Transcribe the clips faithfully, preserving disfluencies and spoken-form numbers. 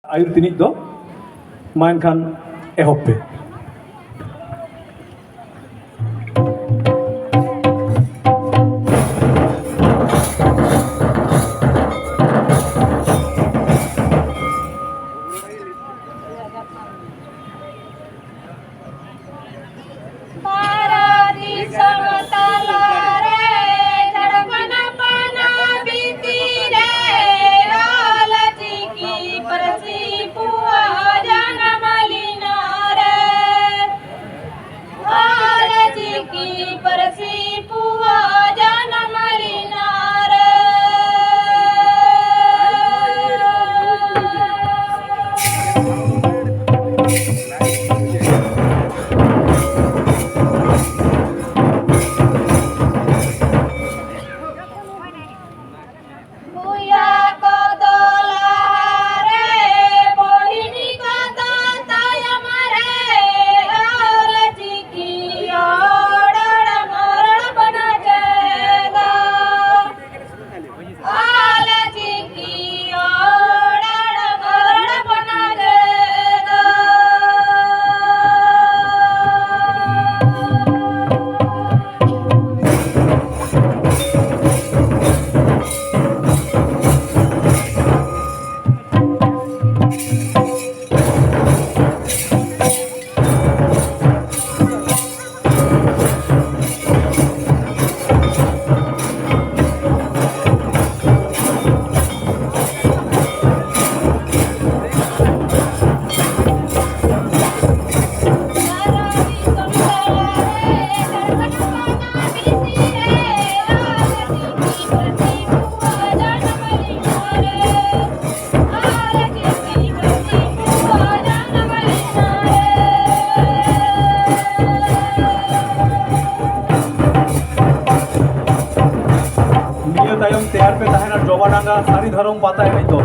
ᱟᱹᱭᱩᱨ ᱛᱤᱱᱤᱡ ᱫᱚ᱾ ᱢᱟ ᱮᱱᱠᱷᱟᱱ ᱮᱦᱚᱵ ᱯᱮ᱾ ᱵᱷᱟᱨᱚᱛ ᱫᱤᱥᱚᱢ ᱛᱟᱞᱟ ᱨᱮ ᱡᱷᱟᱲᱠᱷᱚᱸᱰ ᱯᱚᱱᱚᱛ ᱵᱷᱤᱛᱤᱨ ᱨᱮ ᱚᱞ ᱪᱤᱠᱤ ᱯᱟᱹᱨᱥᱤ ᱯᱩᱣᱟ ᱡᱟᱱᱟᱢ ᱞᱤᱱᱟ ᱨᱮ᱾ ᱚᱞ ᱪᱤᱠᱤ ᱯᱟᱹᱨᱥᱤ ᱯᱩᱣᱟ ᱡᱟᱱᱟᱢ ᱞᱤᱱᱟ ᱨᱮ᱾ ᱵᱚᱭᱦᱟ ᱠᱚᱫᱚ ᱞᱟᱦᱟ ᱨᱮ, ᱵᱚᱦᱤᱱᱤ ᱠᱚᱫᱚ ᱛᱟᱭᱚᱢ ᱨᱮ, ᱚᱞ ᱪᱤᱠᱤ ᱚᱲᱚᱲ ᱢᱚᱨᱚᱲ ᱵᱚᱱ ᱪᱮᱫᱟ᱾ ᱚᱞ ᱪᱤᱠᱤ ᱚᱲᱚᱲ ᱢᱚᱨᱚᱲ ᱵᱚᱱ ᱪᱮᱫᱟ᱾ ᱱᱤᱭᱟᱹ ᱛᱟᱭᱚᱢ ᱛᱮᱭᱟᱨ ᱯᱮ ᱛᱟᱦᱮᱱᱟ ᱡᱚᱵᱟᱰᱟᱸᱜᱟ ᱥᱟᱹᱨᱤ ᱫᱷᱚᱨᱚᱢ ᱯᱟᱛᱟ ᱮᱱᱮᱡ ᱫᱚ᱾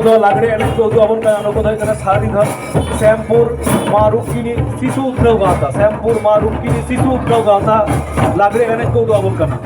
ᱫᱚ ᱞᱟᱜᱽᱲᱮ ᱮᱱᱮᱡ ᱠᱚ ᱩᱫᱩᱜ ᱟᱵᱚᱱ ᱠᱟᱱᱟ᱾ ᱱᱩᱠᱩ ᱫᱚ ᱦᱩᱭᱩᱜ ᱠᱟᱱᱟ ᱥᱟᱨᱤ ᱫᱷᱚᱨ ᱥᱮᱢᱯᱩᱨ ᱢᱟ ᱨᱩᱠᱢᱤᱱᱤ ᱥᱤᱥᱩ ᱩᱛᱨᱟᱹᱣ ᱜᱟᱶᱛᱟ, ᱥᱮᱢᱯᱩᱨ ᱢᱟ ᱨᱩᱠᱢᱤᱱᱤ ᱥᱤᱥᱩ ᱩᱛᱨᱟᱹᱣ ᱜᱟᱶᱛᱟ ᱞᱟᱜᱽᱲᱮ ᱮᱱᱮᱡ ᱠᱚ ᱩᱫᱩᱜ ᱟᱵᱚᱱ ᱠᱟᱱᱟ᱾